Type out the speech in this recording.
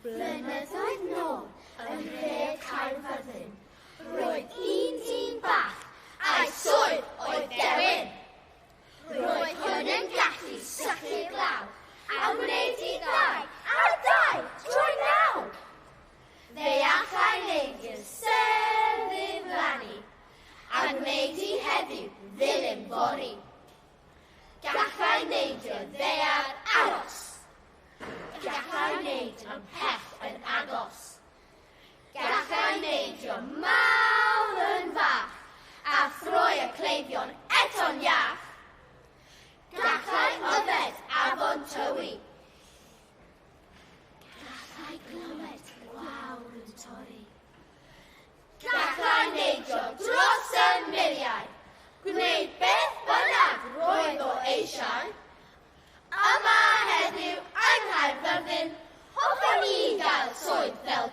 Blynyddoedd nôl yn nhref Caerfyrddin, roedd un dyn bach a'i swydd oedd dewin. Roedd hwn yn gallu sychu glaw a wneud i ddau a dau troi naw. Fe allai wneud i'r sêr ddiflannu a gwneud i heddiw ddilyn fory. Gallai neidio ddaear aros. Gallai wneud ymhell yn agos. Gallai neidio mawr yn fach a throi y cleifion eto'n iach. Gallai yfed afon Tywi. Gallai glywed gwawr yn torri. Gallai neidio dros y muriau, gwneud beth bynnag roedd o eisiau. Yma heddiw yng Nghaerfyrddin, hoffwn i gael swydd fel